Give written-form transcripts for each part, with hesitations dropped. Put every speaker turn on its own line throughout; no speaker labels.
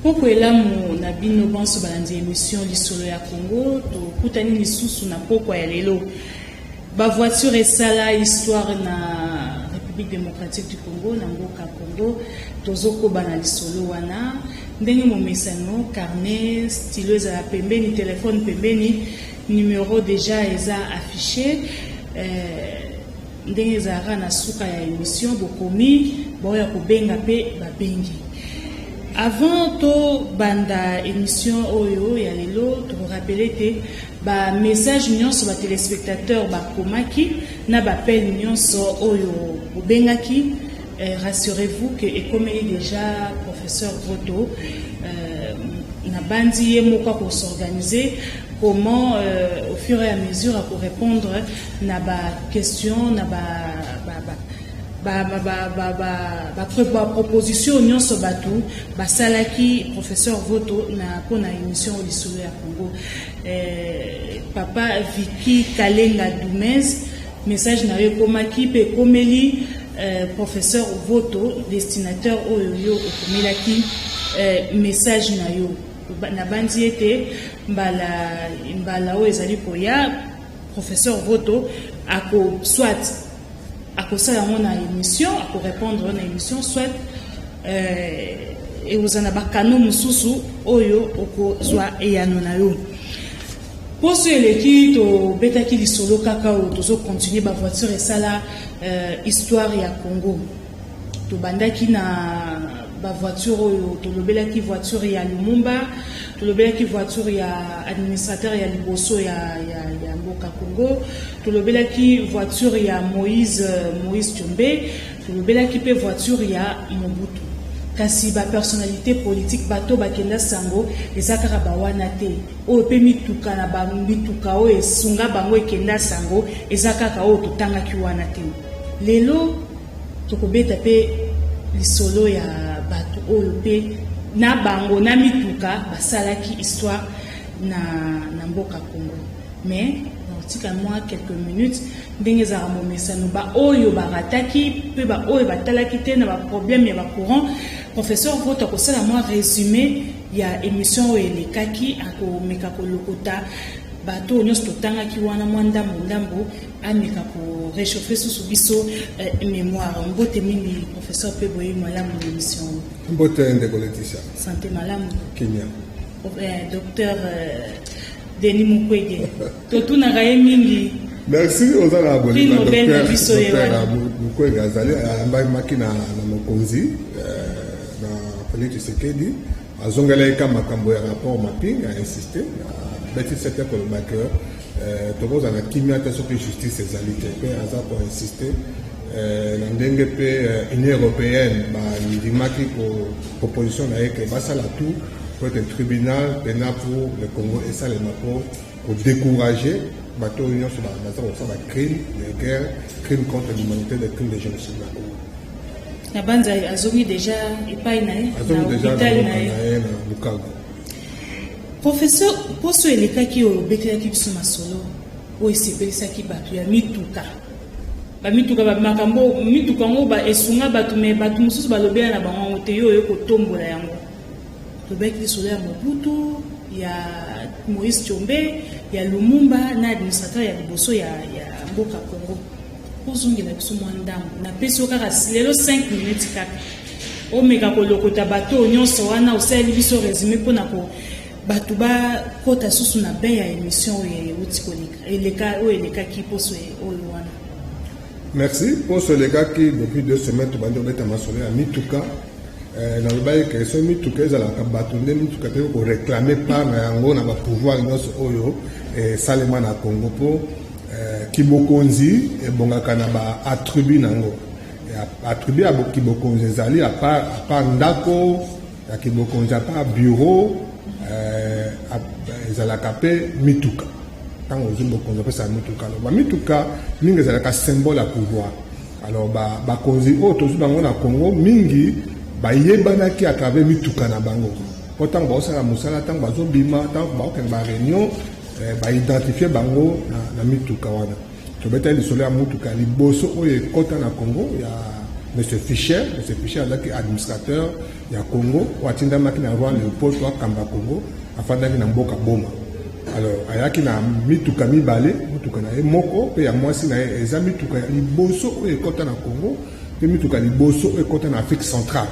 Poko elamu na bino banso balandi emission Lisolo ya Congo, tokutani lisusu na pokwa ya lelo. Ba voiture esala histoire na République démocratique du Congo, na mboka Congo, tozokoba na lisolo wana ndenge momesano, carnet, stylo ezala pembeni, telefone pembeni, numero deja eza affiché. Ndenge ezalaka na suka ya emission, bokomi baoya kobenga mpe babengi. Avant tobanda émission oyo ya lelo, tokorappeler te bamessage nyonso batéléspectateur bakomaki na baappel nyonso oyo bobengaki. Rassurez-vous que ekomeli déjà professeur Voto nabandi ye moko akos'organiser comment au fur et à mesure akorépondre na baquestion, na baproposition nyonso bato basalaki professeur Voto na mpona émission Lisolo ya Congo. Papa Viki Kalenga Dumez, message na yo ekomaki mpe ekomeli professeur Voto, destinateur oyo yo okomelaki message na yo. Nabandi ete mbala mbala oyo ezali koya, professeur Voto ako soit akosala yango na émission, akorépondre na émission, soit ekozala na bakano mosusu oyo okozwa eyano na yo. Poso eleki tobetaki lisolo kaka oyo tozocontinue, bavoiture esala histoire ya Congo. Tobandaki na bavoiture oyo tolobelaki, voiture ya Lumumba, tolobelaki voiture ya administrateur ya liboso ya mboka Congo, tolobelaki voiture ya Moïse Tshombe, tolobelaki mpe voiture ya Mobutu. Kasi bapersonnalité politique, bato bakenda sango, eza kaka bawana te. Oyo mpe mituka na bamituka oyo esunga bango ekenda sango, eza kaka oyo totangaki wana te. Lelo tokobeta mpe lisolo ya bato oyo mpe na bango na mituka basalaki histoire na mboka Congo. Mais nakotika mwa quelques minutes, ndenge ezalaka momesano, baoyo barataki mpe baoyo batalaki te na baproblème ya bacourant, professeur Voto akosala mwa résumé ya émission oyo elekaki, akomeka kolokota bato oyo nyonso totangaki wana mwa ndambo ndambo, ameka koréchauffe susu biso mémoire. Mbote mingi, professeur, mpe boye malamu na émission.
Mbote, ndeko Leticia.
Santé malamu?
Kimia.
Docteur Denis Mukwege, totunaka ye mingi.
Merci, oza na bolingo. Docteur Mukwege azali ayambamaki na mokonzi, na Félix Tshisekedi. Azongelaki ka makambo ya rapport mapping, ainsiste, abeti sete koloba ke tokozala na kimia te soki justice ezali te, mpe aza koinsiste na ndenge mpe Union européenne bandimaki proposition na ye ke basala tout po ete tribunal pénal pour le Congo esalema, mpo kodécourager bato oyo nyonso baza kosala bacrime de guerre, crime contre l'humanité, de crime de génocide na Congo.
Na banza azongi déjà epai na ye.
Na hôpital na ye na Bukavu.
Professeur, poso elekaki oyo obetelaki biso masolo oyo esepelisaki bato ya mituka, bamituka, makambo mituka yango esunga bato, me bato mosusu balobela na bango yango te. Yo oyo kotombola yango, tobaki lisolo ya Mobutu, ya Moïse Tshombe, ya Lumumba na administrateur ya liboso ya mboka Congo. Ozongela biso mwa ndambo, napesi yo kaka lelo 5 minutes kaka, omeka kolokota bato oyo nyonso wana osaleli biso résumé mpona ko bato bakota susu na bain ya émission oyo euti koleka, eleka, oyo elekaki poso oyo wana.
Merci. Poso elekaki, depuis 2 semaines, tobandi kobeta masolo ya mituka. Nalobaki ke so mituka ezalaka bato, nde mituka mpe koréclame part na yango na bapouvoir nyonso oyo esalema na Congo, mpo kibokonzi ebongaka na baattribut nango. Attribut ya kibokonzi ezali, à part ndako ya kibokonzi, à part bureau, ezalaka mpe mituka. Ntango ozwi bokonzi, opesaka mituka. Alors bamituka mingi ezalaka symbole ya pouvoir. Alors bakonzi oyo tozwi bango na Congo mingi bayebanaki à travers mituka na bango, mpo ntango baosala mosala, ntango bazobima, ntango baokende baréunion, baidentifie bango na mituka wana. Tobetali lisolo ya mutuka ya liboso oyo ekɔta na Congo ya Monsieur Fischer. Monsieur Fischer azalaki administrateur ya Congo oyo atindamaki na roi Léopold po akamba Congo, afandaki na mboka Boma. Alors ayaki na mituka mibale, motuka na ye moko mpe ya mwasi na ye. Eza mituka ya liboso oyo ekɔta na Congo mpe mituka liboso oyo ekɔta na Afrique centrale.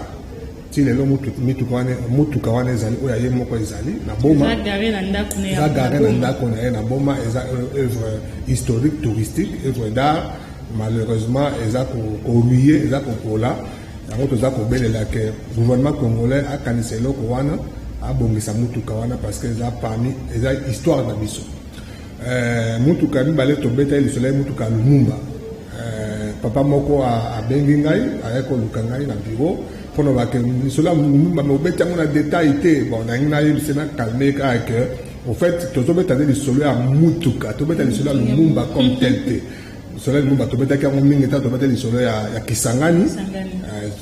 Ti lelo motuka wana ezali, oyo ya ye moko ezali na Boma.
Eza garé na ndako na ye.
Eza garé na ndako na ye na Boma. Eza œuvre historique touristique, œuvre d'art. Malheureusement eza korouiller, eza kopola. Yango toza kobelela ke gouvernement congolais akanisa eloko wana, abongisa mutuka wana, parce que eza parmi, eza histoire na biso. Mutuka ya mibale tobeta ye lisolo ya mutuka ya Lumumba. Papa moko abengi ngai, ayaki koluka ngai na bureau mpona bake lisolo ya Lumumba, mais obeti yango na détail te. Bon, nangi nayebise, na calme kaka ke au fait tozobeta nde lisolo ya mutuka, tobeta lisolo ya Lumumba comme tel te. Lisolo ya Lumumba tobetaki yango mingi ta tobeta lisolo ya Kisangani.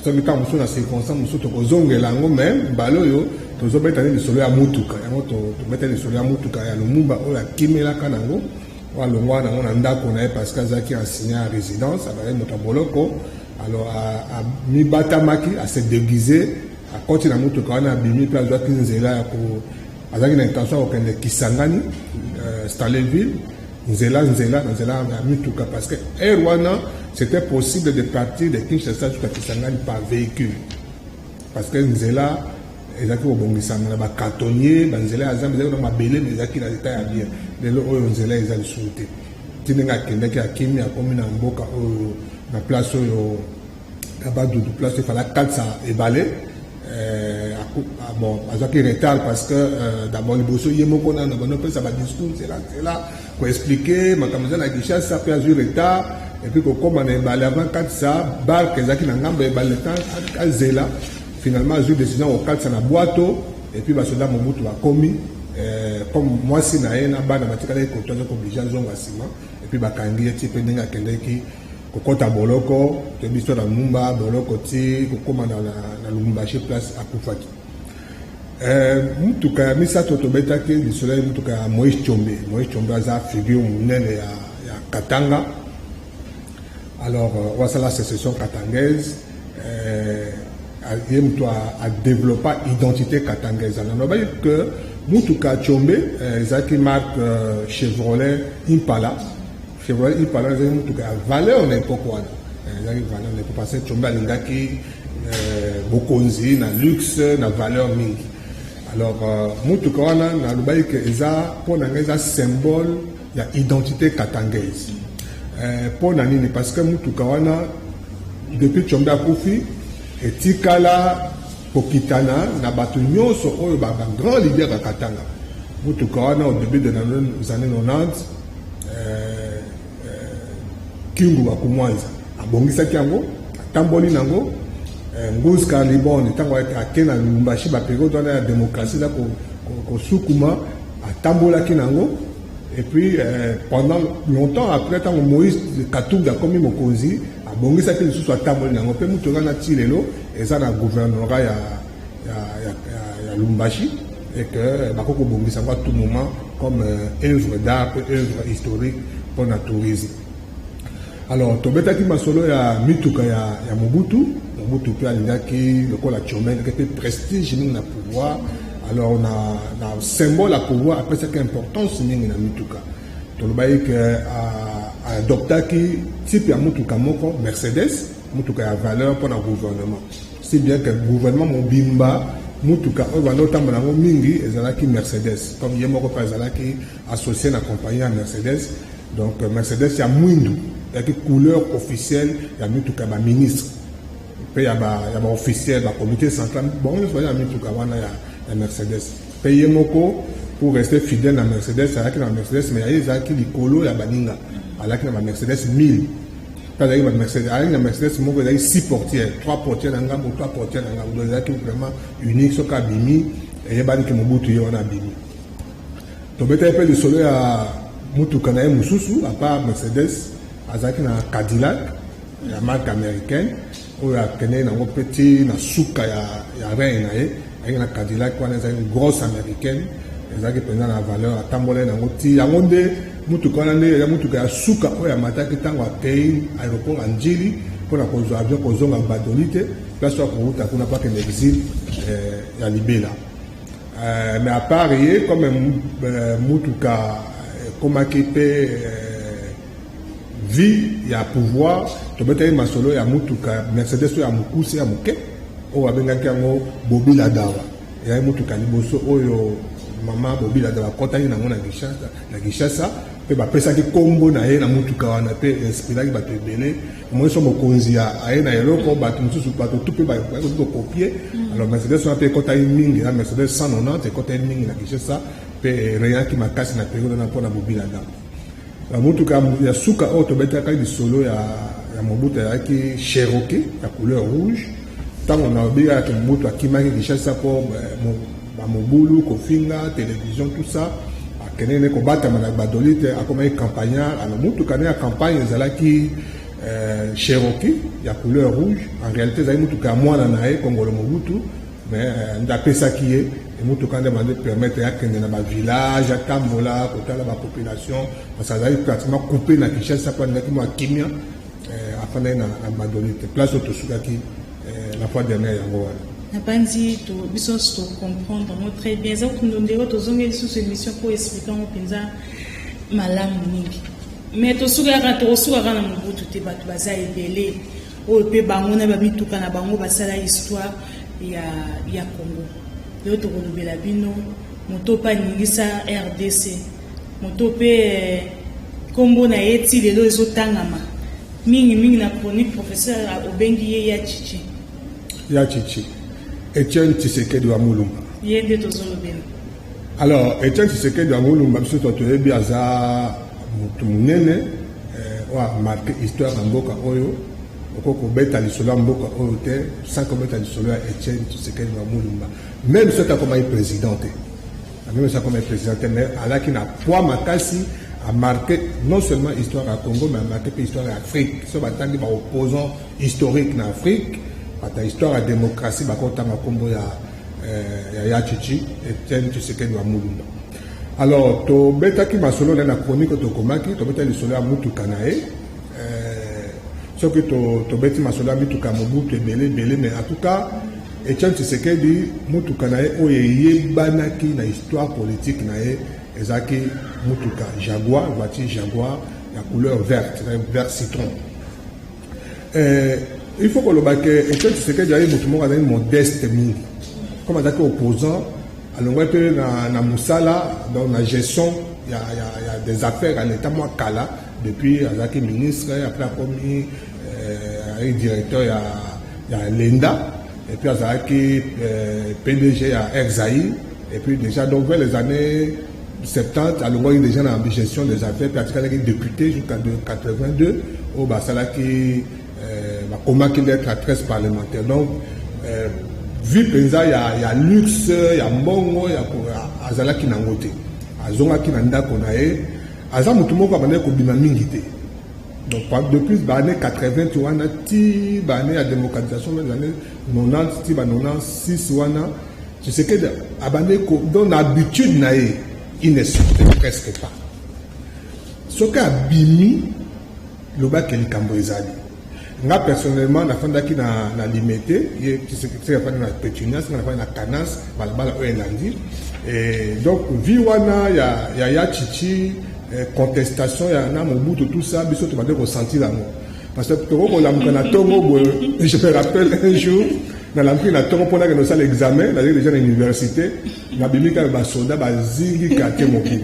Soki ntango mosusu na circonstance mosusu tokozongela yango, mais mbala oyo tozobeta nde lisolo ya mutuka. Yango tobeta lisolo ya mutuka ya Lumumba oyo akimelaka nango, oyo alongwaka nango na ndako na ye, parce que azalaki assigné à résidence, azalaki moto ya boloko. Alors amibatamaki, ase déguisé, akɔti na mutuka wana, abimi mpe azwaki nzela ya ko, azalaki na intention ya kokende Kisangani, Stanleyville, nzela nzela na nzela ya mituka, parce que heure wana c'était possible de partir de Kinshasa jusqu'à Kisangani par véhicule, parce que nzela ezalaki kobongisama na bacantonnier. Banzela ya zamba ezalaki na mabele, mais ezalaki na état ya bien. Lelo oyo nzela eza lisusu te. Ti ndenge akendaki, akimi, akomi na mboka oyo, na place oyo ya Badudu, place oyo efala katisa ebale. Bon, azwaki retard parce que d'abord liboso ye moko nano bando opesa badiscours nzela nzela, koexpliquer makambo eza na Kinshasa, mpe azwi retard. Et puis kokóma na ebale, avant katisa, barque ezalaki na ngambo ya ebale, temps azela, finalement azwi décision kokatisa na bwato. Et puis basoda Mobutu bakomi, comme mwasi na ye na bana batikalaki koto, azaki obligé azonga nsima. Et puis bakangi ye ti mpe ndenge akendeki kokɔta boloko. Toyebi biso na Lumumba, boloko ti kokóma na Lubumbashi, place akufaki. Mutuka ya misato tobetaki lisolo ya mutuka ya Moïse Tshombe. Moïse Tshombe aza figure monene ya Katanga. Alors oyo asala sécession katangaise, ye moto adéveloppa identité katangaise. Nalobaki que mutuka ya Tshombe ezalaki marque Chevrolet Impala. Chevrolet Impala ezalaki mutuka ya valeur na époque wana, ezalaki valeur na époque, parce que Tshombe alingaki bokonzi na luxe, na valeur mingi. Alors mutuka wana, nalobaki ke eza, mpo na ngai, eza symbole ya identité katangaise. Mpo na nini? Parce que mutuka wana, depuis Tshombe akufi, etikala kokitana na bato nyonso oyo bagrand leader ya Katanga. Mutuka wana, au début de les années 90, Kyungu wa Kumwanza abongisaki yango, atamboli nango. Nguz Karl-i-Bond, ntango ake na Lubumbashi, bapériode wana ya démocratie eza kosukuma, atambolaki nango. Et puis pendant longtemps après, ntango Moïse Katumbi akomi mokonzi, abongisaki lisusu, atamboli nango. Mpe mutuka wana ti lelo eza na gouvernorat ya Lubumbashi, et que bakoki kobongisa yango à tout moment comme œuvre d'art mpe œuvre historique mpona tourisme. Alors tobetaki masolo ya mituka ya Mobutu. Mobutu mpe alingaki lokola Tshombe, alingaki mpe prestige mingi na pouvoir. Alors na symbole ya pouvoir, apesaki importance mingi na mituka. Tolobaki ke aadoptaki type ya mutuka moko, Mercedes, mutuka ya valeur mpona gouvernement, si bien que gouvernement mobimba, mutuka oyo banda otambola yango mingi ezalaki Mercedes. Comme ye moko mpe azalaki associé na compagnie ya Mercedes, donc Mercedes ya mwindu ezalaki couleur officielle ya mituka ya baministre mpe ya baofficiel, bacomité central, bango nyonso baza na mituka wana ya Mercedes. Mpe ye moko, pour rester fidèle na Mercedes, azalaki na Mercedes, mais ye ezalaki likolo ya baninga. Azalaki na bamercedes 1000 mpe azalaki bamercedes, azalaki na Mercedes moko ezalaki 6 portières, 3 portières na ngambo, 3 portières na ngambo. Donc ezalaki vraiment unique. Soki abimi, eyebani ke Mobutu ye wana abimi. Tobetaki mpe lisolo ya mutuka na ye mosusu. À part Mercedes, azalaki na Cadillac ya marque américaine oyo akendeki nango mpe ti na suka ya règne na ye. Ayaki na Cadillac wana, ezalaki grosse américaine, ezalaki mpenza na valeur. Atambolaki nango ti, yango nde mutuka wana nde eza mutuka ya suka oyo amataki ntango akei aéroport ya Njili. mpona kozwa avion kozonga Gbadolite, place oyo akowuta kuna mpo akende exil ya libela. Mais à part ye, comme mutuka ekomaki mpe vie ya pouvoir, tobetaki masolo ya mutuka Mercedes oyo ya mokuse, ya moke, oyo babengaki yango Bobi Ladawa. Eyaki mutuka liboso oyo mama Bobi Ladawa akɔtaki nango na Kinshasa, mpe bapesaki nkombo na ye na mutuka wana, mpe inspiraki bato ebele. Omoni, so mokonzi aye na eloko, bato mosusu, bato tu mpe bakoki kocopier. Alors Mercedes wana mpe ekɔtaki mingi na Mercedes 190, ekɔtaki mingi na Kinshasa mpe ereyaki makasi na periode wana mpona Bobi Ladawa. Motuka ya suka oyo tobetaka lisolo ya Mobutu ezalaki Cherokee ya couleur rouge. Ntango nalobikaki, Mobutu akimaki Kinshasa mpo bamobulu, kofinga, télévision, tout ça, akendeki ne kobatama na Gbadolite, akomaki campagnard. Alors motuka ne ya campagne ezalaki Cherokee ya couleur rouge. En réalité ezalaki motuka ya mwana na ye, Kongolo Mobutu, mais nde apesaki ye motuka nde bande permettre akende na bavillage, atambola kotala bapopulation, parce que azalaki pratiquement coupé na Kinshasa mpo alingaki mwa kimia. Afandaki na Gbadolite, place oyo tosukaki la fois dernière, yango wana.
Nabanzi to biso nyonso tocomprendre yango très bien. Eza kotundo ndeko, tozongeli lisusu émission mpo expliquer yango mpenza malamu mingi. Mais tosukaka, tokosukaka na Mobutu te. Bato baza ebele oyo mpe bango na bamituka na bango basala histoire ya Congo. Lelo tokolobela bino moto mpe aningisa RDC, moto mpe nkombo na ye ti lelo ezotangama mingimingi na chronique. Professeur, obengi ye ya Chichi.
Ya Chichi, Etienne Tshisekedi wa Mulumba.
Ye nde tozolobela.
Alors Etienne Tshisekedi wa Mulumba, biso to toyebi, aza motu monene oyo amarquer histoire ya mboka oyo. Okoki kobeta lisolo ya mboka oyo te sans kobeta lisolo ya Etienne Tshisekedi wa Mulumba. Même soki akomaki président te, même soki akomaki président te, mais alaki na poids makasi, amarqué non seulement histoire ya Congo, mais amarqué mpe histoire ya Afrique. So batangi baopposant historique na Afrique, bato ya histoire ya démocratie, bakotanga nkombo ya Chichi, Etienne Tshisekedi wa Mulumba. Alors tobetaki masolo na ye na chronique tokomaki, tobetaki lisolo ya mutuka na ye. Soki tobeti masolo ya mituka ya Mobutu ebele ebele, mais en tout cas Etienne Tshisekedi, mutuka na ye oyo eyebanaki na histoire politique na ye ezalaki mutuka Jaguar, voiture Jaguar ya couleur verte, vert citron. Il faut koloba ke Etienne Tshisekedi aye motu moko azali modeste mingi. Comme azalaki opposant, alongwaki mpe na mosala, donc na gestion ya des affaires ya l'État mwa kala. Depuis azalaki ministre, après akomi directeur ya l'ENDA, et puis azalaki PDG ya Air Zaïre. Et puis déjà, donc vers les années 70, alongwaki déjà na gestion des affaires, puis atikalaki député jusqu'à 82, oyo basalaki, bakomaki lettre à 13 parlementaire. Donc vie mpenza ya luxe, ya mbongo ya, azalaki nango te. Azongaki na ndako na ye. Aza motu moko abandaki kobima mingi te. Donc depuis baannée 80 wana ti baannée ya démocratisation, les années 90 ti ba 96 wana, Tshisekedi abandaki, donc na habitude na ye, il ne sortait presque pas. Soki abimi, lobaki likambo ezali. Nga personnellement nafandaki na Limete, ye Tshisekedi afandi na Pétunias, nga nafandi na Canas, balabala oyo elandi. Et donc vie wana ya Chichi, contestation ya na Mobutu, tout ça, biso tobandi kosentir yango, parce que tokoki kolamuka na ntongo boye. Je me rappelle un jour, nalamuki na ntongo mpona kende osala examen, nazalaki déjà na université, nabimi kaka, basoda bazingi quartier mokili,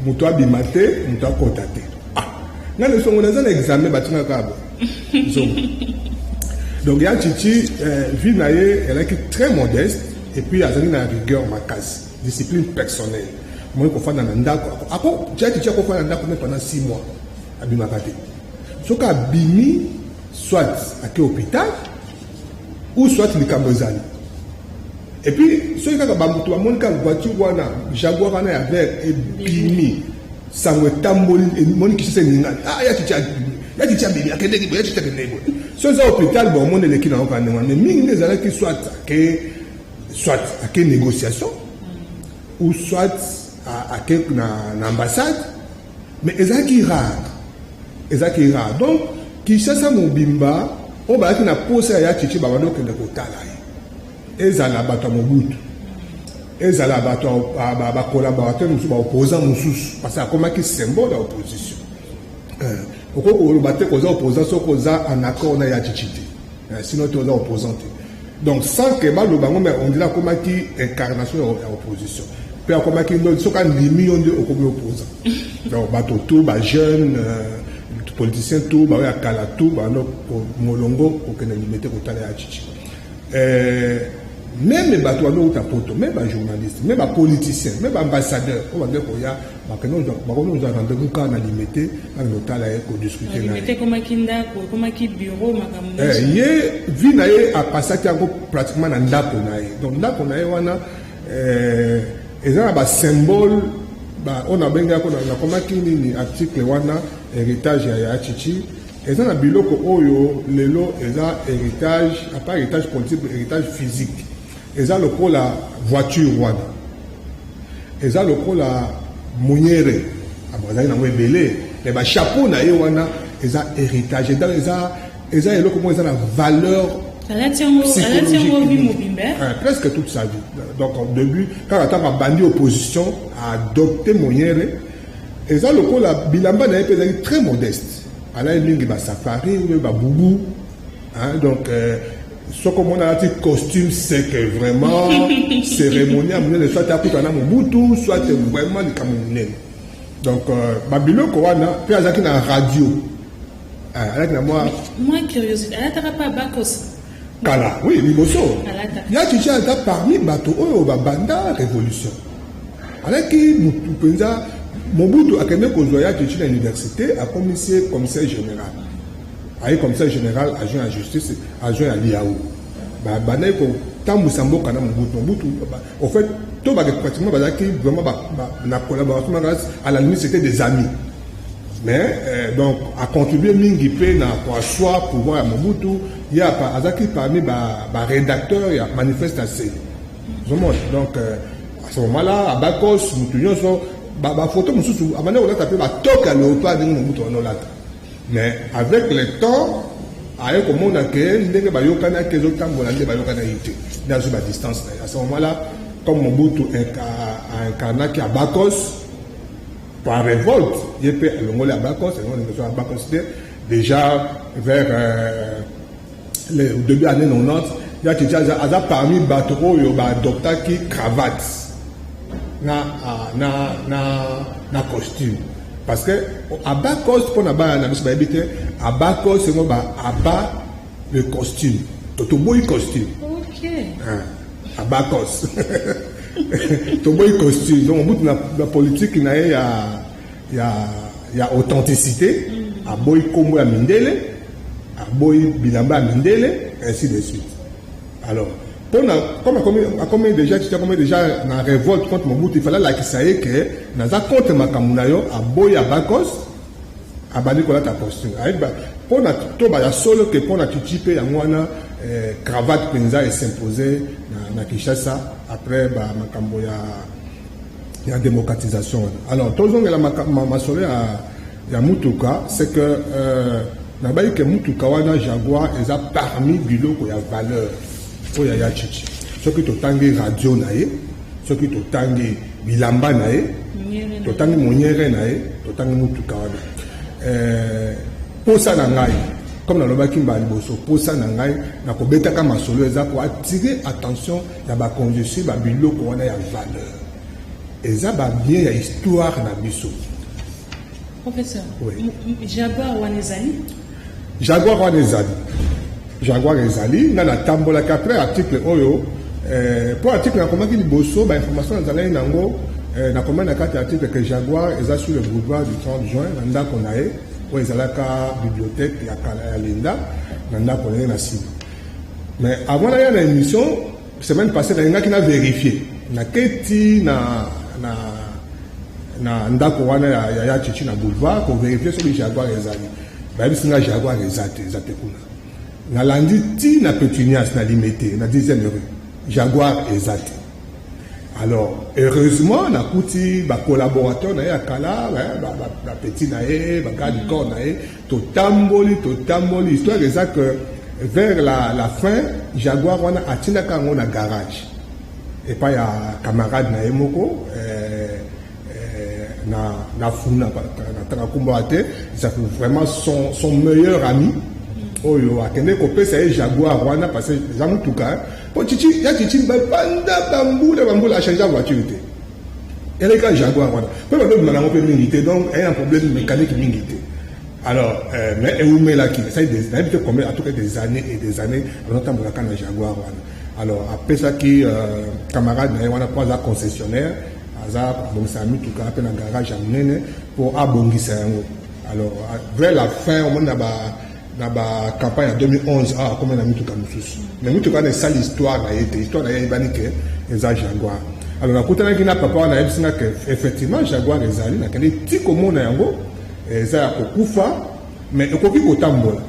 moto abima te, moto akota te. Ah, nga lesongo, naza na examen, batinga kaka boye, zongo. Donc ya Chichi, vie na ye ezalaki très modeste, et puis azalaki na rigueur makasi, discipline personnelle. Moi kofanda na ndako ako, ya Chichi akofanda na ndako mais pendant 6 mois abimaka te. Soki abimi, soit ake hôpital ou soit likambo ezali. Et puis soki kaka bamoto bamoni kaka voiture wana, Jaguar wana ya vert ebimi, sango etamboli, emoni Kinshasa eningani: "Ah, ya Chichi, ya Chichi abimi, akendeki boye, ya Chichi akendeki boye." So eza hôpital, bon, omoni eleki nango kaka ndenge wana. Mais mingi nde ezalaki soit ake négociation ou soit ake na ambassade, mais ezalaki rare, ezalaki rare. Donc Kinshasa mobimba oyo bazalaki na posa ya ya Tshitshi, babandi kokende kotala ye. Ezala bato ya Mobutu, ezala bato bacollaborateur mosusu, baopposant mosusu, parce que akomaki symbole ya opposition. Okoki koloba te koza opposant soki oza en accord na ya Tshitshi te, sinon te oza opposant te. Donc sans que baloba yango, mais on dirait akomaki incarnation ya opposition. Mpe akomaki ndo soki andimi yo nde okomi opposant. Donc bato tout, bajeune politicien tout, baoyo ya kala tout, bando molongo kokende Limete kotala ya Tshitshi. Même bato bandouta poto, même bajournaliste, même bapoliticien, même baambassadeur oyo bande koya, bakomi kozwa rendez-vous kaka na Limete, bakende kotala ye, kodiscuter na
ye. Ekomaki ndako, ekomaki bureau, makambo.
Ye vie na ye apasaki yango pratiquement na ndako na ye. Donc ndako na ye wana eza na basymbole oyo nabengaki, nakomaki nini, article wana, héritage ya Tshitshi. Eza na biloko oyo lelo eza héritage, à part héritage politique, héritage physique. Eza lokola voiture wana, eza lokola monyere, azali nango ebele, mais bachapeau na ye wana eza héritage. Eza eloko moko eza na valeur.
Alati yango vie mobimba.
Presque toute sa vie. Donc au début, kaka ntango abandi opposition, aadopté monyere. Eza lokola bilamba na ye mpe ezali très modeste. Alai mingi basafari oyo babubu. Donc soki omona alati costume, c'est que vraiment cérémonie ya monene, soit akuta na Mobutu, soit vraiment likambo monene. Donc babiloko wana mpe azalaki na radio, alaki na mwa
Mwa curiosité, alataka mpe abakos?
Kala, oui, liboso. Ya Tshitshi aza parmi bato oyo babanda révolution. Alaki mutu mpenza. Mobutu akende kozwa ya Tshitshi na université, akomisi ye commissaire général. Aye commissaire général adjoint ya justice, adjoint ya Lihau. Babandaki kotambwisa mboka na Mobutu. Mobutu, au fait, to bake pratiquement bazalaki vraiment na collaboration makasi. À la limite, c'était des amis. Mais donc acontribué mingi mpe na koasseoir pouvoir ya Mobutu. Ye azalaki parmi barédacteur ya manifeste ya Nsele, ozomona. Donc à ce moment là abakos mutu nyonso, bafoto mosusu abandi kolata mpe batoka ya léopard ndenge Mobutu wana olata. Mais avec le temps, aye komona ke ndenge bayokanaki ezotambola nde bayokanaki te, nde azwi badistance na ye. À ce moment là, comme Mobutu aincarnaki abakos par révolte, ye mpe alongoli abakos, alongoli abakos te. Déjà vers le début année 90, ya Tshitshi aza parmi bato oyo baadoptaki cravate na costume, parce que abakos, mpona bana na biso bayebi te, abakos yango ba aba le costume, to toboyi costume. Abakos, toboyi costume. Donc Mobutu na politique na ye ya authenticité, aboyi nkombo ya mindele, aboyi bilamba ya mindele, ainsi de suite. Alors mpona comme akomi déjà, Tshitshi akomi déjà na révolte contre Mobutu, il fallait alakisa ye ke naza contre makambo na yo. Aboyi abakos, abandi kolata costume. Mpona to baya solo ke mpona Tshitshi mpe yango wana cravate mpenza esimpose na Kinshasa après bamakambo ya démocratisation wana. Alors tozongela masolo ya mutuka. C'est que nabayi ke mutuka wana Jaguar eza parmi biloko ya valeur oyo ya Tshitshi. Soki totangi radio na ye, soki totangi bilamba na ye, totangi monyere na ye, totangi mutuka wana. Posa na ngai, comme nalobaki mbala liboso, posa na ngai na kobetaka masolo eza koattirer attention ya bakonzi sur babiloko wana ya valeur. Eza babien ya histoire na biso.
Professeur.
Oui.
Jaguar wana ezali?
Jaguar wana ezali, Jaguar ezali. Nga natambolaki après article oyo, mpo article nakomaki liboso, bainformation nazalaki nango, nakomaki na kati ya article ke Jaguar eza sur le boulevard du 30 juin, na ndako na ye oyo ezalaka bibliothèque ya kala ya Lenda, na ndako na ye na nsima. Mais avant naya na émission semaine passée, nalingaki na vérifier. Naketi na ndako wana ya Tshitshi na boulevard kovérifier soki Jaguar ezali. Bayebisi nga Jaguar eza te, eza te kuna. Nalandi ti na Pétunias, na Limete, na 10e rue, Jaguar eza te. Alors heureusement nakuti bacollaborateur na ye ya kala, bapetit na ye, bagarde du corps na ye. Totamboli, totamboli. Histoire eza que vers la fin, Jaguar wana atindaka yango na garage epai ya camarade na ye moko na Funa, natanga nkombo te. Ça fait vraiment son meilleur ami oyo akende kopesa ye Jaguar wana, parce que eza motuka po Tshitshi ya Tshitshi. Banda bambula bambula achange voiture te, eleka Jaguar wana mpe babebima nango mpe mingi te, donc eye na problème mécanique mingi te. Alors mais ewumelaki, esali nayebi te combien, en tout cas des années et des années azotambolaka na Jaguar wana. Alors apesaki camarade na ye wana, mpo aza concessionnaire, aza abongisaka mituka mpe na garage ya monene, mpo abongisa yango. Alors vers la fin, omoni na bacampagne ya 2011 awa, akomi na mituka mosusu, mais mituka wana esali histoire na ye te. Histoire na ye eyebani ke eza Jaguar. Alors nakutanaki na papa wana, ayebisinga ke effectivement Jaguar ezali. Nakende ti komona yango, eza ya kokufa, mais ekoki kotambola.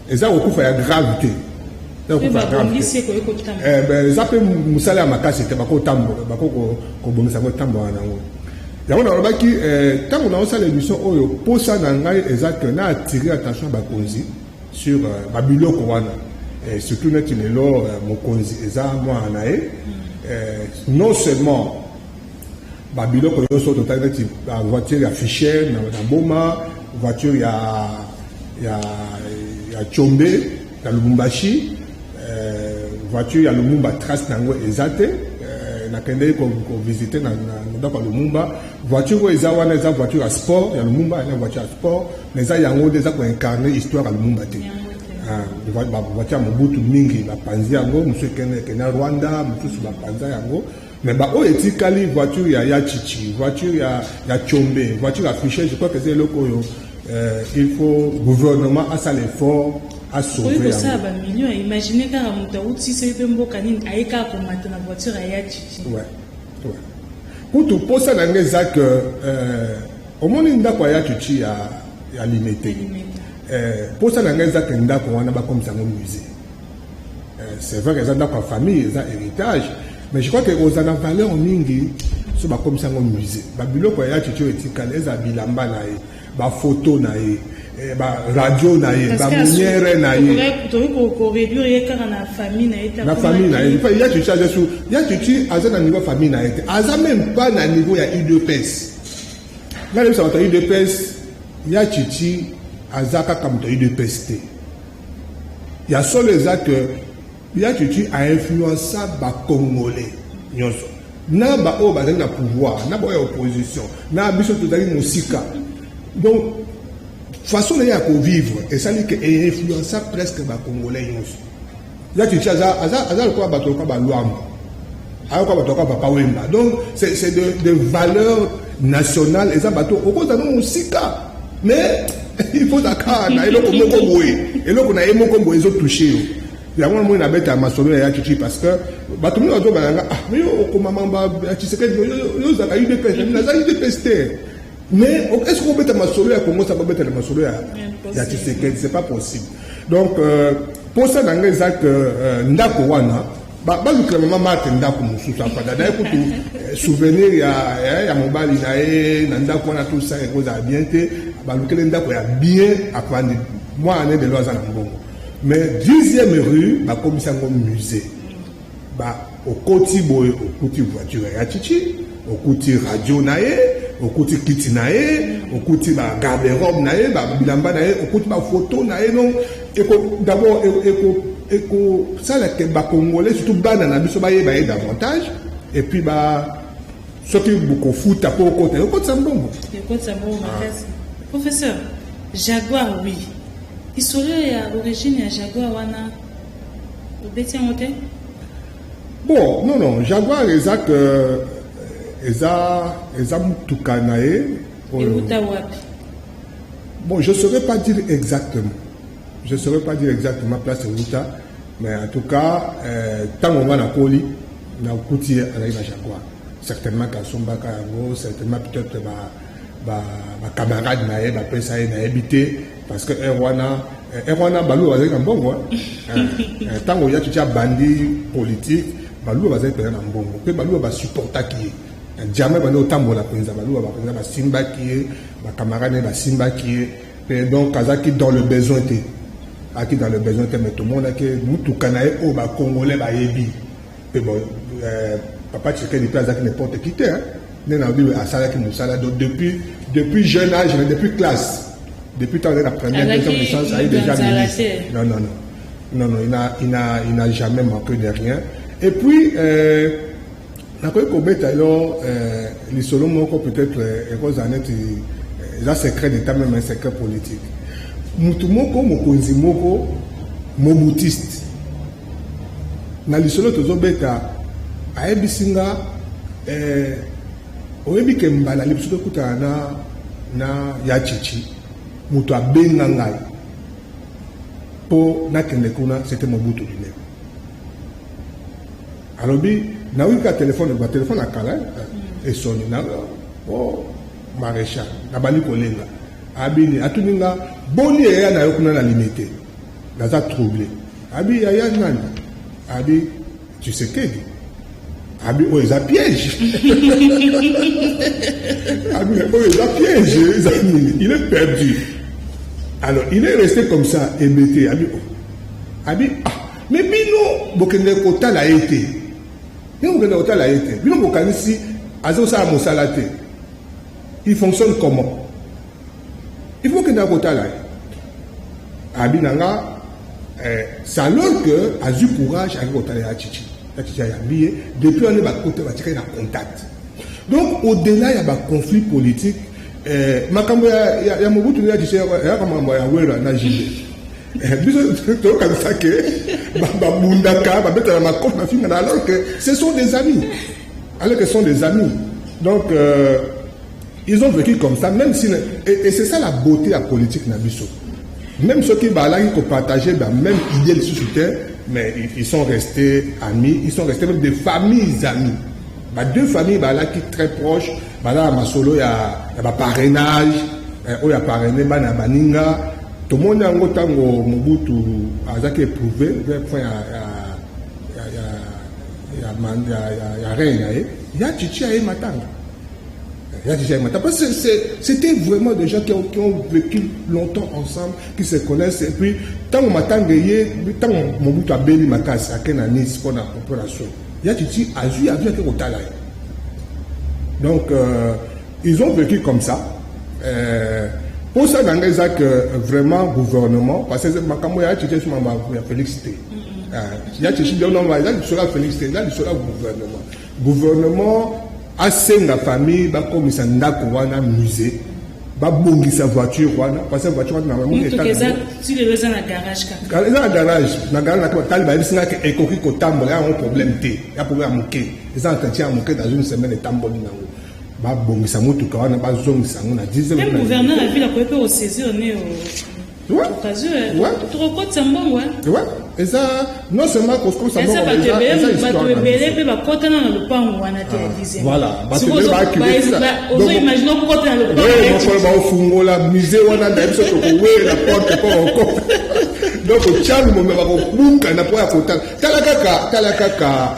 Eza kokufa ya grave te. Eza mpe mosala ya makasi te, bakotambola, bako kobongisa yango, etambola nango. Yango nalobaki ntango naosala émission oyo, posa na ngai eza ke na attirer attention ya bakonzi sur babiloko wana, surtout neti lelo mokonzi eza mwana na ye. Non seulement babiloko nyonso totali, neti bavoiture ya Fischer na Boma, voiture ya Tshombe na Lubumbashi, voiture ya Lumumba, trace na yango eza te. Nakendeki kovisite na ndako ya Lumumba, voiture oyo eza wana eza voiture ya sport ya Lumumba, eza voiture ya sport, mais eza yango nde eza koincarne histoire ya Lumumba te. Voiture ya Mobutu mingi bapanzi yango, mosusu ekende Rwanda, mosusu bapanza yango, mais baoyo etikali, voiture ya Tshitshi, voiture ya Tshombe, voiture ya Fischer, je crois que eza eloko oyo il faut gouvernement asala effort asauve.
Kosala bamillion. Imagine kaka moto awuti soki mpe mboka nini, aye kaka komata na voiture ya Tshitshi.
Ouais. Kutu mposa na ngai eza ke omoni ndako ya Tshitshi ya Limete, mposa na ngai eza ke ndako wana bakomisa yango musée. C'est vrai que eza ndako ya famille, eza héritage, mais je crois que oza na valeur mingi so bakomisa yango musée. Babiloko ya Tshitshi oyo etikali, eza bilamba na ye, bafoto na ye, baradio na ye, bamuniere na ye.
Koréduire ye kaka na famille na ye.
Na famille na ye. Ya Tshitshi aza su, ya Tshitshi aza na niveau famille na ye te, aza même pas na niveau ya UDPS. Ngai nayebisa bato ya UDPS, ya Tshitshi aza kaka moto ya UDPS te. Ya solo eza ke ya Tshitshi ainfluença bacongolais nyonso, na baoyo bazali na pouvoir, na baoyo ya opposition, na biso tozali mosika. Donc façon na ye ya kovivre esali ke einfluença presque bacongolais nyonso. Ya Tshitshi aza lokola bato lokola baLwambo, aza lokola bato lokola Papa Wemba. Donc c'est de valeur nationale. Eza bato okozala no mosika, mais il faut kaka na eloko moko boye, eloko na ye moko boye ezotouche yo. Yango namoni nabeta masolo ya Tshitshi, parce que bato mingi bazobanga: "Ah, mais yo okoma mamba ya Tshisekedi, yo ozalaka UDPS." Naza UDPS te, mais est ce que obeta masolo ya Congo sa babetela masolo ya Tshisekedi? C'est pas possible. Donc mposa na ngai eza ke ndako wana balukela mama Marthe ndako mosusu afanda na ye. Kutu souvenir ya mobali na ye na ndako wana, tout ça ekozala bien te. Balukeli ndako ya bien, afandi. Mwana ne lelo aza na mbongo. Mais 10e rue, bakomisi yango musée. Ba okoti boye, okuti voiture ya Tshitshi, okuti radio na ye, okuti kiti na ye, okuti bagarde-robe na ye, bilamba na ye, okuti bafoto na ye. Donc eko d'abord ekosala ke bacongolais, surtout bana na biso, bayeba ye davantage. Et puis ba soki bokofuta mpo okota, ekotisa mbongo.
Ekotisa mbongo makasi. Professeur, Jaguar, oui, histoire ya origine ya Jaguar wana obeti yango te?
Bon, non, Jaguar eza ke eza mutuka na ye.
Euta wapi?
Bon, je saurais pas dire exactement, je saurais pas dire exactement place euta, mais en tout cas ntango nga nakoli, nakuti ye azali na Jaguar. Certainement kasombaka yango, certainement peut-être bacamarade na ye bapesa ye, nayebi te, parce que heure wana balu bazali na mbongo. Ntango ya Tshitshi abandi politique, Baluba bazali mpenza na mbongo mpe Baluba basupportaki ye. Jamais bandi kotambola mpenza, Baluba mpenza basimbaki ye, bacamarade basimbaki ye mpe donc azalaki dans le besoin te, azalaki dans le besoin te. Mais tomonaki mutuka na ye oyo bacongolais bayebi mpe bon, papa Tshisekedi mpe azalaki n'importe qui te, nde na lobi asalaki mosala. Donc depuis jeune âge, depuis classe, depuis ntango azali na première, deuxième licence, ayi déjà ministre. Non, non, non, non, non, il n'a jamais manqué de rien. Et puis nakoki kobeta yo lisolo moko, peut-être ekozala neti eza secret d'état, même un secret politique. Mutu moko, mokonzi moko mobutiste, na lisolo tozobeta, ayebisi nga oyebi ke mbala liboso tokutana na ya Tshitshi, moto abenga ngai mpo nakende kuna, c'était Mobutu lui-même. Alobi nayoki ka telefone, batelefone ya kala esoni na o maréchal, nabandi kolenga. Abini atuni nga: "Boni yaya na yo kuna na Limete?" Naza troublé. Abi: "Yaya nani?" Abi: "Tshisekedi." Abi: "Oyo eza piège." Abi: "Oyo eza piège, eza nini?" Il est perdu. Alors il est resté comme ça, hébété. Abi: "Oh." Abi: "Ah, mais bino bokende kotala ye te, bino bokende kotala ye te, bino bokanisi aza kosala mosala te. Il fonctionne comment? Il faut okende kotala ye." Abi na nga c'est alors que azwi courage, aki kotala ya Tshitshi. Ya Tshitshi ayambi ye. Depuis wana bakota, batikali na contact. Donc au-delà ya baconflit politique, makambo ya Mobutu ya Tshitshi eyaka makambo ya Wera na JB. Biso toyokanisa ke babundaka, babetana makofi, bafingana, alors que ce sont des amis, alors que ce sont des amis. Donc ils ont vécu comme ça, même si et c'est ça la beauté ya politique na biso, même ceux qui balaki kopartager ba même idée lisusu te, mais ils sont restés amis, ils sont restés même des familles amies. Ba deux familles balaki très proches, baza na masolo ya baparrainage oyo aparraine bana ya baninga. Tomoni yango ntango Mobutu azalaki éprouvé vers point ya règne na ye, ya Tshitshi aye matanga, ya Tshitshi aye matanga, parce que c'était vraiment des gens qui ont vécu longtemps ensemble, qui se connaissent. Et puis ntango matanga ye, ntango Mobutu abeli makasi, ake na Nice mpona opération, ya Tshitshi azwi avion, ake kotala ye. Donc ils ont vécu comme ça. Mposa na ngai eza que vraiment gouvernement, parce que makambo ya Tshitshi esi makambo ya Félix te, ya Tshitshi eza lisolo ya Félix te, eza lisolo ya gouvernement. Gouvernement asenga famille bakomisa ndako wana musée, babongisa voiture wana, parce que voiture wana
Motuka eza na garage
kaka? Eza na garage, na garage. Na tali, bayebisi nga ke ekoki kotambola, yango problème te, ya problème ya moke, eza entretien ya moke, dans une semaine etamboli nango. Babongisa motuka wana, bazongisa yango na
10. Même gouverneur ya ville akoki mpe kosaisir ne occasion, tokokotisa mbongo.
Ouais, eza non seulement kokomisa
mbongo, bato ebele mpe bakotana na lopango wana te ya dixième.
Voilà, bato ebele.
Ozoimagine okota na
lopango? Mokolo baofungola musée wana na biso, tokowela porte mpo okota. Donc otyanu mome bakobukana mpo ya kotala. Tala kaka, tala kaka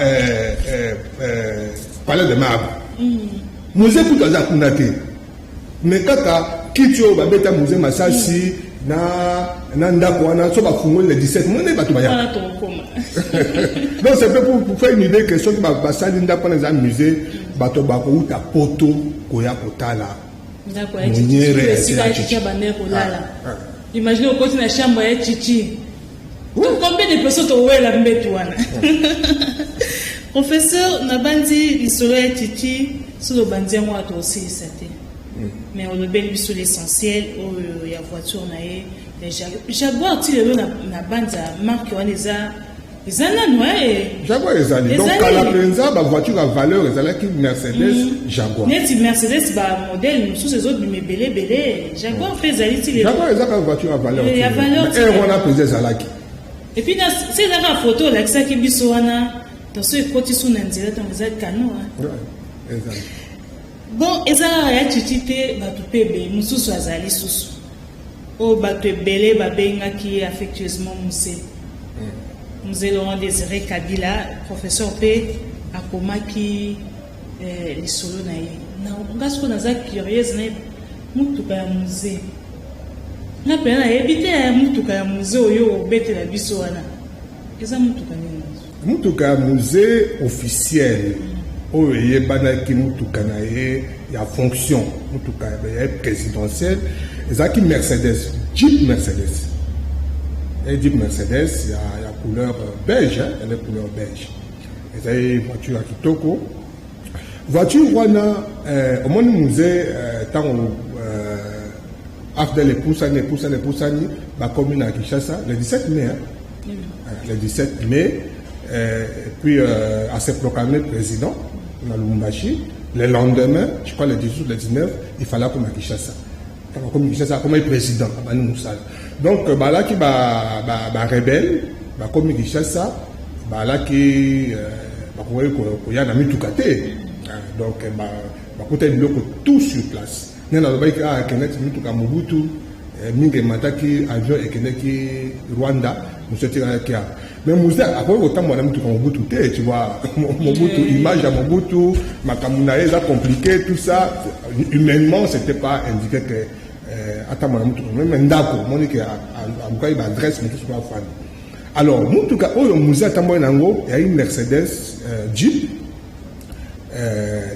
Palais de Marbre, musée kutu aza kuna te, mais kaka kiti oyo babeta musée masasi na ndako wana, so bafungoli le 17, mone bato bayaka. Donc c'est peu pour faire une idée que soki basali ndako wana eza musée, bato bakouta poto koya kotala.
Monyere. Imagine okoti na chambre ya Tshitshi, combien de personnes towela mbeto wana? Professeur, nabandi lisolo ya Tshitshi, soki obandi yango wana tokosilisa te, mais olobeli biso l'essentiel oyo ya voiture na ye Jaguar. Ti lelo na banza marque wana eza nanu?
Jaguar ezali. Donc kala mpenza bavoiture ya valeur ezalaki Mercedes, Jaguar.
Neti Mercedes, bamodèle mosusu ezobima ebele ebele, Jaguar mpe ezali ti
lelo. Jaguar ezaka voiture ya valeur.
Ya valeur.
Ere wana mpenza ezalaki.
Et puis se ezaka photo olakisaki biso wana, tanso ekoti su na nzela ntango eza kano.
Ezali.
Bon, eza kaka ya Tshitshi te, bato mpe ebele mosusu azali susu oyo bato ebele babengaki affectueusement Mzee. Mzee Laurent Désiré Kabila, professeur mpe akomaki lisolo na ye. Nga sikoyo naza curieuse nayeba motuka ya Mzee. Nga mpenza nayebi te ya motuka ya Mzee oyo obetela biso wana eza motuka nini?
Motuka ya Mzee officiel oyo eyebanaki, motuka na ye ya fonction, motuka ya présidentielle, ezalaki Mercedes, Jeep Mercedes. Jeep Mercedes ya couleur beige, hein, couleur beige. Ezali voiture ya kitoko. Voiture wana, omoni Mzee, ntango AFDL epusani, epusani, epusani, bakomi na Kinshasa le 17 mai, hein? Le 17 mai, et puis à se proclamer président na Lubumbashi. Le lendemain, je crois le 18 ou le 19, il fallait akoma Kinshasa. Ntango akomi Kinshasa, akomaki président, abandi mosala. Donc balaki barebelles bakomi Kinshasa, balaki bakoki koya na mituka te. Donc bakutaki biloko tout sur place. Nde nalobaki akendaki mituka Mobutu mingi, emataki avion, ekendaki Rwanda, mosu etikalaki awa. Mais Mzee akoki kotambola na mituka Mobutu te, tu vois. Mobutu, image ya Mobutu, makambo na ye eza compliqué, tout ça. Humainement, c'était pas indiqué que atambola na mutuka. Même ndako, omoni ke alukaki baadresse mosusu po afandi. Alors mutuka oyo Mzee atamboli na yango eyaki Mercedes Jeep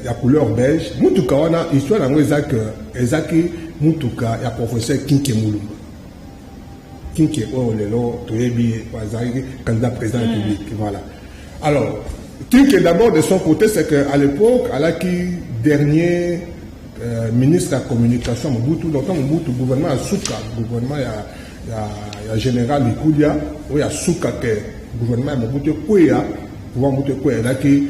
ya couleur beige. Mutuka wana, histoire yango eza ke ezaki mutuka ya professeur Kinke Mulumba. Kinke oyo lelo toyebi, azalaki candidat président de la République, voilà. Alors Kinke, d'abord, de son côté, c'est que à l'époque alaki dernier ministre ya communication Mobutu. Donc Mobutu, gouvernement ya suka, gouvernement ya général Likulia oyo ya suka ke gouvernement ya Mobutu ekweya, pouvoir Mobutu ekweya, ezalaki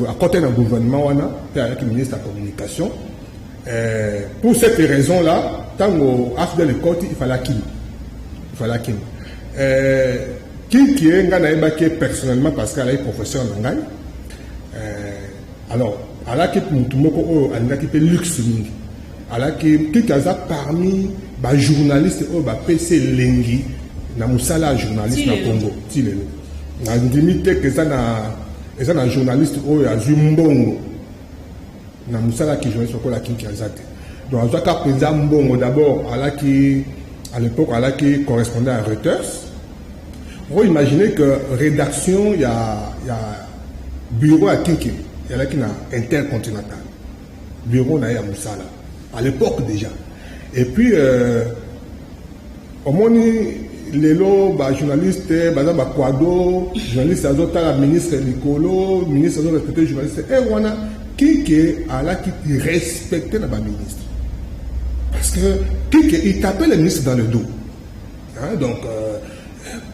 akɔta na gouvernement wana mpe azalaki ministre ya communication. Pour cette raison là, ntango AFDL ekɔti, il fallait akima, il fallait akima. Kinke, ngai nayebaki ye personnellement parce que alaki professeur na ngai. Alors alaki mutu moko oyo alingaki mpe luxe mingi. Alaki, Kinke aza parmi bajournaliste oyo bapesi elengi na mosala ya journaliste na Congo ti lelo. Nandimi te ke eza na journaliste oyo azwi mbongo na mosala ya kijournaliste lokola Kinke, aza te. Donc azwaka mpenza mbongo. D'abord alaki, à l'époque alaki correspondant à Reuters. Faut imaginer que rédaction ya bureau ya Kinke ezalaki na Intercontinental, bureau na ye ya mosala à l'époque déjà. Et puis omoni lelo bajournaliste baza baquado, journaliste azotala ministre likolo, ministre azorespecte journaliste. E wana Kinke alaki respecté na baministre parce que Kinke, il tapait le ministre dans le dos, hein, donc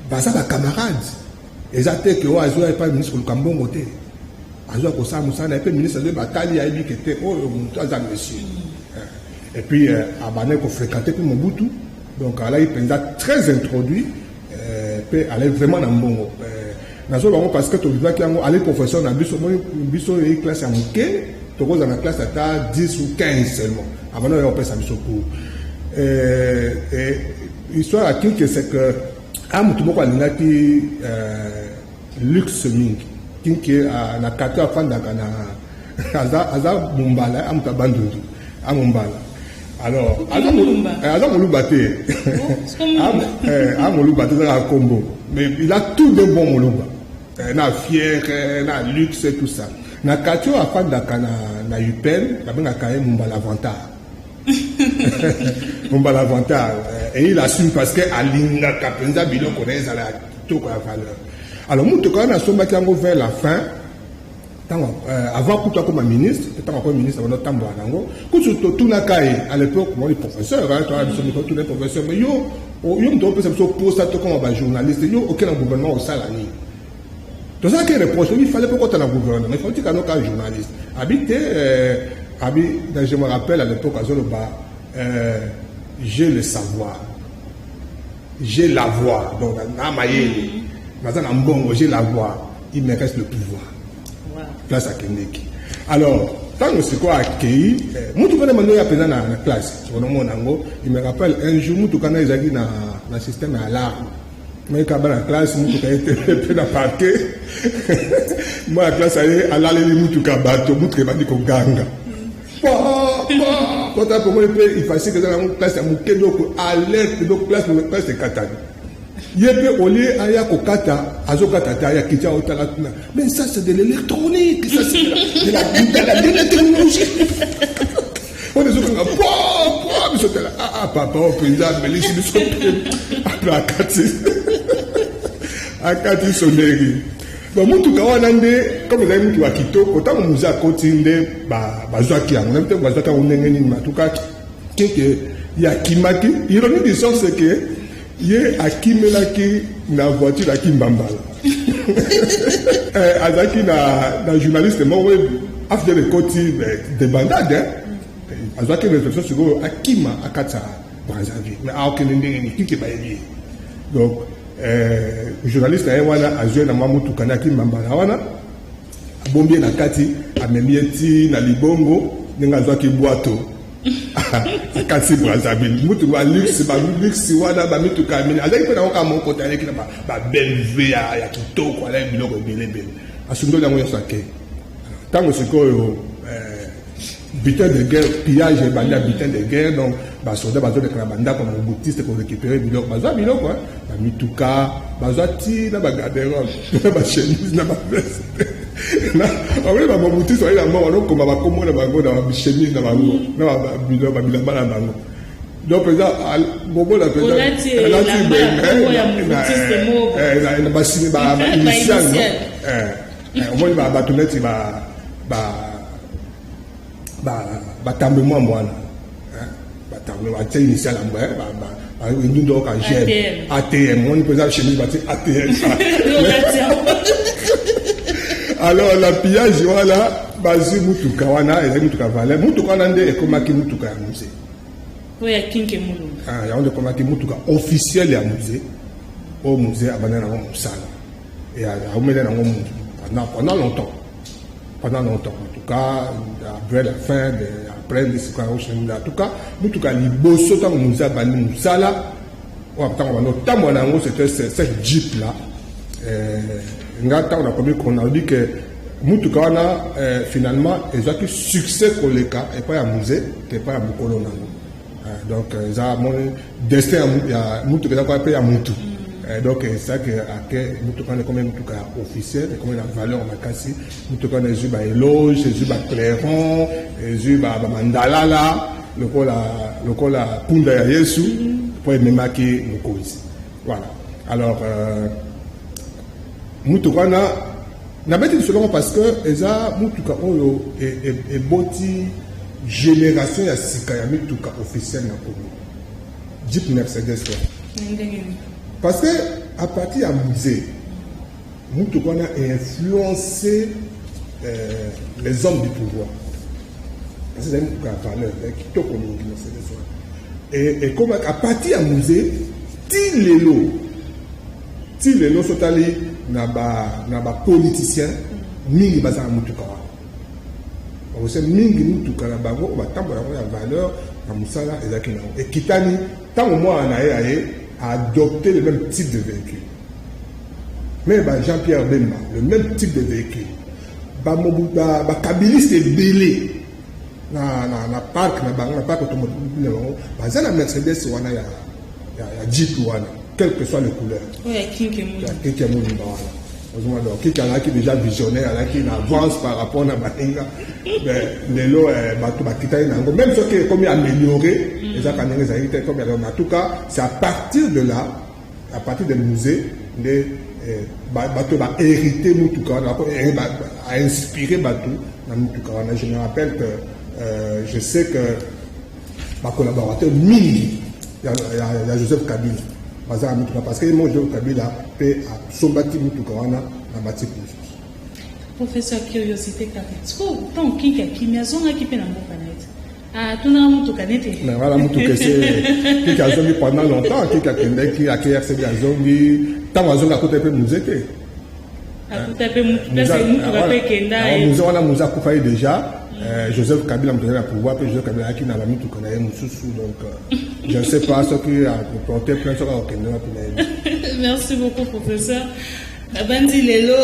baza bacamarade. Eza te ke oyo azwa epai ministre koluka mbongo te, azwa kosala mosala na ye. Mpe ministre azoyi batali, ayebi ke te, oyo moto aza monsieur. Et puis abandaki kofréquente mpe Mobutu. Donc alaki mpenza très introduit mpe alaki vraiment na mbongo. Nazoloba yango parce que tovivaki yango. Ali professeur na biso, omoni biso eyi classe ya moke, tokozala na classe ata 10 ou 15 seulement avant oyo opesa biso cours. Histoire ya Kinke, c'est que a motu moko alingaki luxe mingi. Kinke na quartier afandaka na aza Mombala, amutu abandundu, amombala. Alors aza Moluba te, a Moluba te, ezaka kombo, mais il a tout de bon Moluba, na fier, na luxe, tout ça. Na quartier oyo afandaka na UPN, babengaka ye Mombala Vantard, Mombala Vantard. Et il assume parce que alingaka mpenza biloko na ye ezala ya kitoko, ya valeur. Alors motuka wana asombaki yango vers la fin, ntango avant kutu akoma ministre. Ntango akoma ministre, abanda otambola nango. Kutu totunaka ye à l'époque, moni professeur toya biso, totuna professeur: mais yo, yo moto opesa biso posa tokoma bajournaliste, yo oke na gouvernement osala nini? Tozalaki reproche, il fallait mpo kota na gouvernement, il faut tika noka journaliste. Abi te, abi, je me rappelle à l'époque azoloba: j'ai le savoir, j'ai l'avoir, donc na mayele, naza na mbongo, j'ai l'avoir, il me reste le pouvoir. Place akendeki. Alors ntango sikoyo akei, mutu mpona bando oya mpenza na classe, sokonomona yango. Il me rappelle un jour, mutuka na ezalaki na système ya alarme. Mayeka bana classe, mutuka ye te mpe na parquet. Mwana classe aye alaleli mutuka, bato mutuka ebandi koganga kota pomoni mpe ifasike eza nango classe ya moke, donc alerte, donc classe ekatani. Ye mpe olie aya kokata, azokata te, aya kiti, aotala tuna: "Mais ça, c'est de l'électronique, ça, c'est de la technologie." Oyo ezokanga po po biso tala: "Ah papa oyo mpenza amelisi biso." Apres akati sonnerie. Bon, mutuka wana nde comme ezali mutuka kitoko, ntango Mzee akoti nde bazwaki yango. Nayebi te bazwaki yango ndenge nini. En tout cas, keke ye akimaki. Ironie du sort, c'est que ye akimelaki na voiture akimbambala. Azalaki na journaliste moko, AFDL ekoti, débandade, azwaki réflexion sikoyo akima akatisa Brazzaville, mais aokende ndenge nini? Kike bayebi ye. Donc journaliste na ye wana azwi na mwa mutuka na akimbambala wana, abombi ye na kati, amemi ye ti na libongo. Ndenge azwaki bwato, akati Brazzaville. Mutuka baluxe, baluxe wana, bamituka ya minene azalaki mpe nango kaka moko te. Aleki na baBMW ya kitoko, alaki biloko ebele ebele, asundoli yango nyonso, akei. Ntango sikoyo butin de guerre, pillage ebandi ya butin de guerre, donc basoda bazoleka na bandako na mobutiste korécupérer biloko. Bazwa biloko, bamituka, bazwa ti na bagarde-robe, na bachemise, na baveste. Omoni bamobutiste bayi na moko banokoma bakombo na bango na bachemise na bango, na babilamba na bango. Donc mpenza bomona mpenza bainitial, omoni bato neti batambe mwa mwana, batambe batie initial yango, ndundu oyoka gm ATM. Omoni mpenza chemise batie ATM. Alors la pillage wana, bazwi mutuka wana, ezali mutuka valeur. Mutuka wana nde ekomaki mutuka ya Mzee.
Oyo ya Kinke Mulumba?
Yango nde ekomaki mutuka officiel ya Mzee, oyo Mzee abanda nango mosala, aumeli nango pendant longtemps, pendant longtemps. En tout cas, après la fin de, après en tout cas mutuka liboso ntango Mzee abandi mosala, oyo ntango bandi otambola na yango, c'était cette jeep là. Nga ntango nakomi kona, nalobi ke mutuka wana finalement ezwaki succès koleka epai ya Mzee ke epai ya mokolo nango. Donc eza moni destin ya mutuka, eza kwa mpe ya mutu. Donc ezaki ake mutuka wana ekomi mutuka ya officiel, ekomi na valeur makasi. Mutuka wana ezwi baéloge, ezwi baclairon, ezwi bamandalala lokola punda ya Yesu mpo ememaki mokonzi. Voilà. Alors mutuka wana nabeti lisolo parce que eza mutuka oyo eboti génération ya sika ya mituka officiel na Congo, jeep Mercedes wana, parce que à partir ya Mzee, mutuka wana influencé les hommes du pouvoir, parce que ezali mutuka ya valeur ya kitoko mingi, Mercedes wana. Ekomaka à partir ya Mzee ti lelo, ti lelo. So otali na bapoliticien mingi baza na mutuka wana, bakose mingi mutuka na bango oyo batambola yango ya valeur na mosala ezalaki nango. Ekitani ntango mwana na ye aye adopter le même type de véhicule, mais ba Jean-Pierre Bemba, le même type de véhicule, bakabiliste ebele na parc na bango, na parc automobile na bango, baza na Mercedes wana ya jeep wana, quelle que soit les couleurs.
Oyo ya Kinke Mulumba?
Ya Kinke Mulumba wana. Ozomona, donc Kinke azalaki déjà visionnaire, azalaki na avance par rapport na baninga. Mais lelo bato bakitaki na yango, même soki ekomi amélioré, ezaka ndenge ezalaki te comme. En tout cas, c'est à partir de là, à partir de Mzee nde bato bahérité mutuka wana, ainspiré bato na mutuka wana. Je me rappelle que je sais que bacollaborateur mingi ya Joseph Kabila baza na mutuka, parce que ye mo Joseph Kabila mpe asombaki mutuka wana na batipe mosusu.
Professeur, curiosité kaka, siko ntango Kinke akimi, azongaki mpe na mboka na ye te, atunaka mutuka nete?
Mais voilà, mutuka ese Kinke azongi pendant longtemps. Kinke akendeki, ake RCD, azongi. Ntango azongi, akuta mpe Mzee te.
Akuta mpe place mutuka mpe ekenda.
Mzee wana, Mzee akufaki déjà. Joseph Kabila moto azali na pouvoir, mpe Joseph Kabila ayaki na bamituka na ye mosusu. Donc je ne sais pas soki aporte plainte, soki akokende wapi na ye.
Merci beaucoup, professeur. Nabandi lelo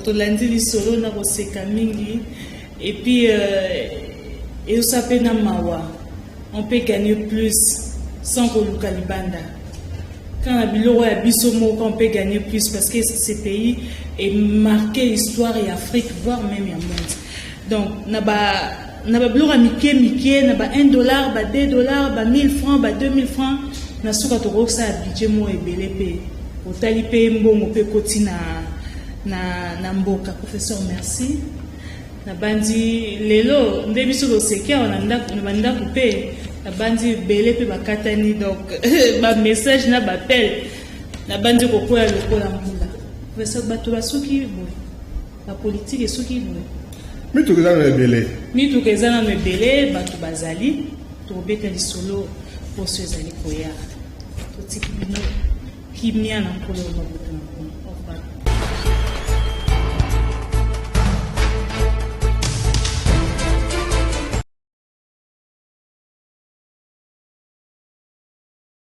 tolandi lisolo na koseka mingi et puis eyosa mpe na mawa. On peut gagner plus sans koluka libanda. Quand na biloko ya biso moko, on peut gagner plus, parce que ce pays est marqué histoire ya Afrique, voire même ya monde. Donc na babiloko ya mike mike, na ba 1 dollar, ba 2 dollar, ba 1000 francs, ba 2000 francs, na suka tokokosala budget moko ebele, mpe otali mpe mbongo mpe ekoti na mboka. Professeur, merci. Nabandi lelo nde biso toseki awa na ndako, na bandako mpe nabandi ebele mpe bakatani. Donc bamessage na baappel nabandi kokwea lokola mbula. Professeur, bato basuki boye, bapolitike esuki boye.
Mituka eza na ebele.
Mituka eza nano ebele, bato bazali. Tokobeta lisolo poso ezali koya. Totiki bino kimia na Nkolo. Mabotama.